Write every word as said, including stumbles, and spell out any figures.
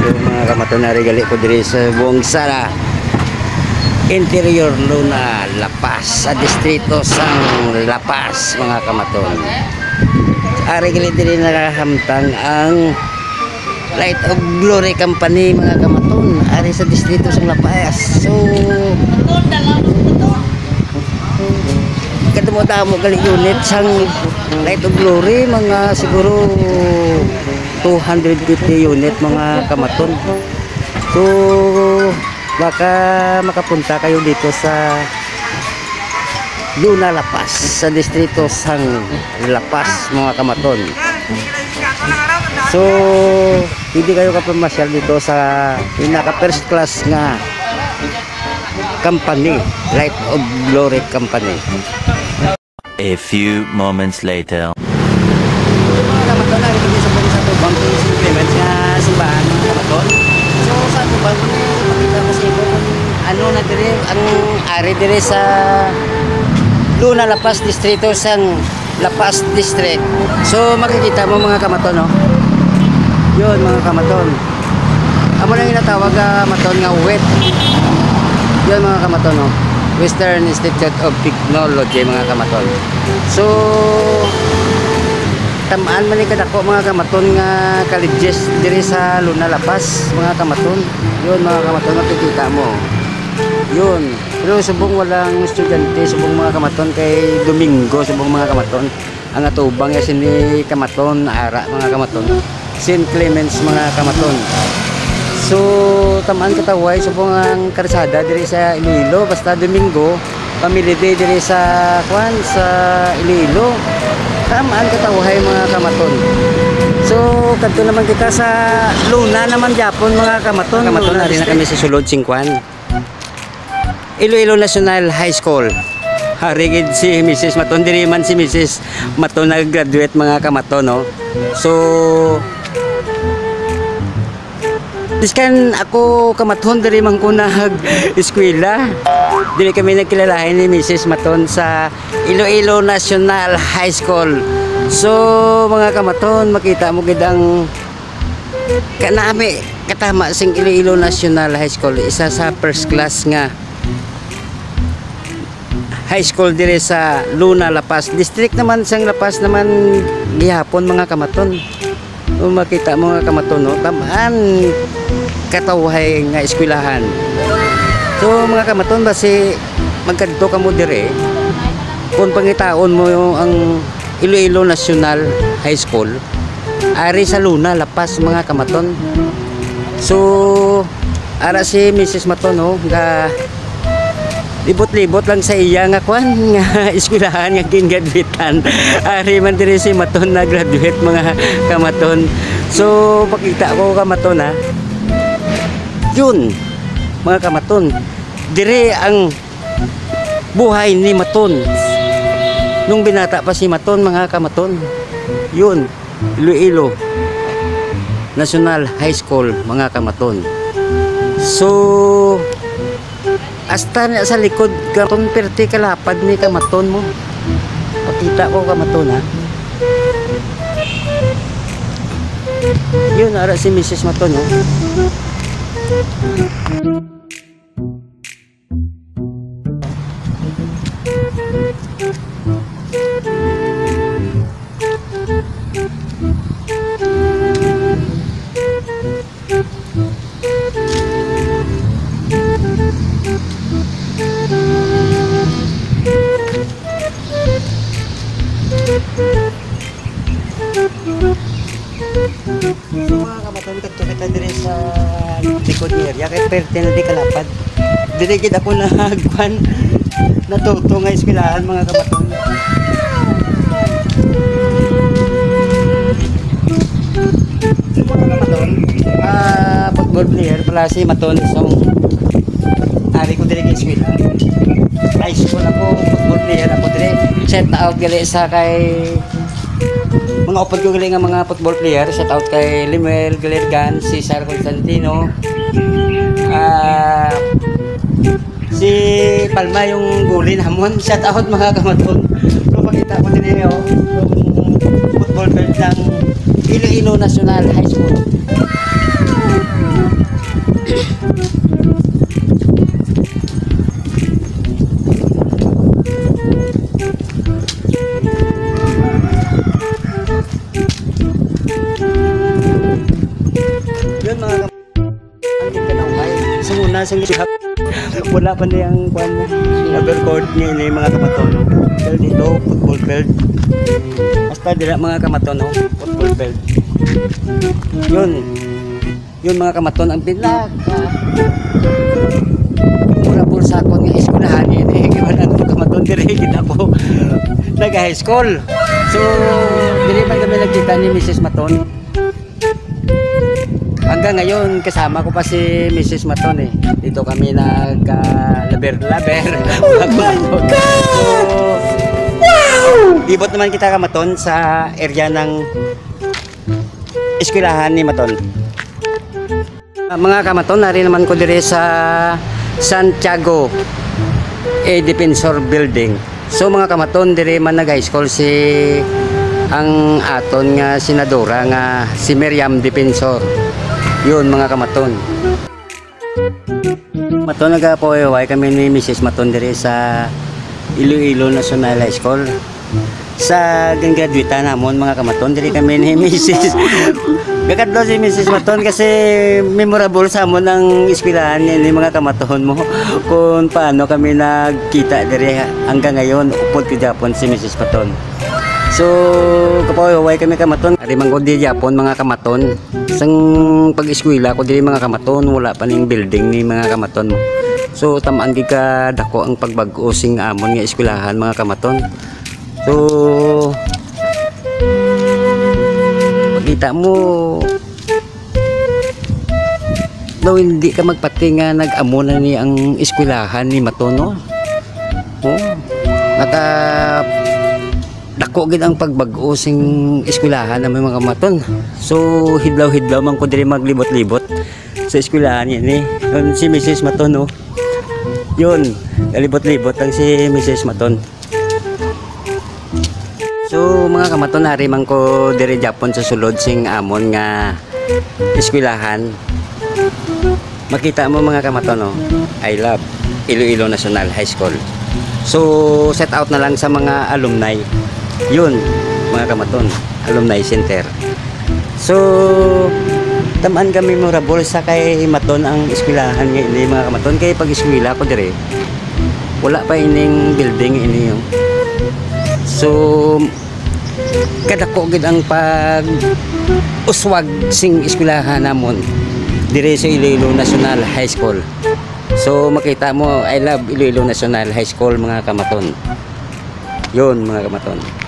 So, mga kamaton, ari gali ko diri sa Buong Sala, Interior Luna, La Paz, sa distrito sang La Paz, mga kamaton. Ari gali diri nagahamtang ang Light of Glory Company, mga kamaton, ari sa distrito sang La Paz. So, kadamo-damo gali unit sang Light of Glory, mga siguro two hundred fifty unit, mga kamaton. So, baka makapunta kayo dito sa Luna, La Paz, sa distrito sang La Paz, mga kamaton. So, hindi kayo kapamasyal dito sa pinaka first class nga company, Light of Glory Company. A few moments later. Mga kamaton, ari kami sa, sa tubang kay Saint Clement nga simbahan, mga kamaton. So, sa tubang, makita ko sa imo kung ano na diri ang ari diri sa Luna, La Paz, distrito sang La Paz District. So, makikita mo, mga kamaton, no? Yun, mga kamaton. Amo na ginatawag, ah, maton nga wet. Yun, mga kamaton, no? Western Institute of Technology, mga kamaton. So, tamaan man ni kadako, mga kamaton, nga colleges diri sa Luna, La Paz, mga kamaton. Yun, mga kamaton, makikita mo. Yun. Pero subong walang estudyante, subong, mga kamaton, kay Domingo, subong, mga kamaton. Ang atubang ya sini kamaton, ara, mga kamaton. Saint Clements, mga kamaton. So, tamaan katawhay subong ang karsada diri sa Iloilo, basta Domingo, Family Day diri sa, kwan, sa Iloilo. Tamaan katawhay, mga kamaton. So, kadto naman kita sa Luna naman gyapon, mga kamaton. Kamaton, Luna ari na District. Kami sa sulod sing kwan. Iloilo National High School. Hari gid si Misis Maton, diri man si Misis Maton nag-graduate, mga kamaton, no? So, biskan ako kamaton, diri man ko nag-eskwela. Diri kami nagkilalahi ni Misis Maton sa Iloilo National High School. So, mga kamaton, makita mo gid ang kanami katama sing Iloilo National High School, isa sa first class nga high school diri sa Luna, La Paz. District naman sang La Paz naman gihapon, mga kamaton. Kung makita mo, mga kamaton, no? Tamaan katawhay nga eskwelahan. So, mga kamaton, basi magkadto kamo dire, kung pangitaon mo ang Iloilo National High School, ari sa Luna, La Paz, mga kamaton. So, ara si Misis Maton, no, ga libot-libot lang sa iya nga kwan, nga eskwelahan nga gingraduatean. Ari man diri si Maton na graduate, mga kamaton. So, pakita ko kamaton, ha. Yun, mga kamaton. Dire ang buhay ni Maton. Nung binata pa si Maton, mga kamaton. Yun, Iloilo National High School, mga kamaton. So, hasta na sa likod, kamaton, perti kalapad ni kamaton mo. Pakita ko kamaton, ha. Yun, ara si Misis Maton, no? So, mga kamaton, kadto kita diri sa likod nga area, kay perte na di kalapad. Diri gid ako nagkuan, natuto nga eskwelahan, mga kamaton. So, mga kamaton, ah, football player pala si Maton. So, ari ko diri kay eskwela. High school ako, football player ako diri. Shout out gali sa kay mga upod ko gali nga mga football player, shout out kay Limuel Galirgan, Cesar Constantino, ah, si Palma yung goalie namon. Shout out, mga kamaton. So, pakita ko din, oh, yung football field ng Iloilo National High School. Wala pa na yung kwan mo. Number court niya ini, mga kamaton, no? Field ito, football field. Basta dira, mga kamaton, no? Football field. Yun. Yun, mga kamaton, ang pinaka mura po sa akon nga eskwelahan ini. Kaya wala, mga kamaton, diri kita ko nag-high school. So, diri man kami nagkita ni Misis Maton. Hanggang ngayon, kasama ko pa si Misis Maton eh. Dito kami nag, ah, laber-laber. Oh my God! So, wow! Libot naman kita, kamaton, sa area ng eskwelahan ni Maton. Ah, mga kamaton, nari naman ko dire sa Santiago A Defensor Building. So, mga kamaton, diri man nag-high school si ang aton nga senadora nga si Miriam Defensor. Yun, mga kamaton. Maton, nagapahuway kami ni Misis Maton diri sa Iloilo National High School. Sa gingraduatean namon, mga kamaton, diri kami ni Misis Gakadlaw si Misis Maton kasi memorable sa amon ang eskwelahan niya ni, mga kamaton mo, kung paano kami nagkita diri hanggang ngayon, upod ko gyapon si Misis Maton. So, kapahuway kami, kamaton. Ari man ko di gyapon, mga kamaton. Sang pag-eskwela ko diri, mga kamaton, wala pa ning building ni, mga kamaton. So, tamaan gid ka dako ang pagbag-o sing amon nga eskwelahan, mga kamaton. So, makita mo, daw hindi ka magpati nga nag-amo na ni ang eskwelahan ni Maton, no? Oh, naka dako gid ang pagbag-o sing eskwelahan namin, mga kamaton. So, hidlaw-hidlaw man ko diri maglibot-libot sa eskwelahan niya ni. Yun si Misis Maton, no? Yun, kalibot-libot lang si Misis Maton. So, mga kamaton, ari man ko diri gyapon sa sulod sing amon nga eskwelahan. Makita mo, mga kamaton, no? I love Iloilo National High School. So, shout out na lang sa mga alumni. Yun, mga kamaton, Alumni Center. So, tamaan kami memorable sa kay Maton ang eskwelahan nga ini, mga kamaton, kay pag-eskwela ko dire, wala pa ining building ini, oh. So, kadako gid ang pag-uswag sing eskwelahan namon dire sa Iloilo National High School. So, makita mo, I love Iloilo National High School, mga kamaton. Yun, mga kamaton.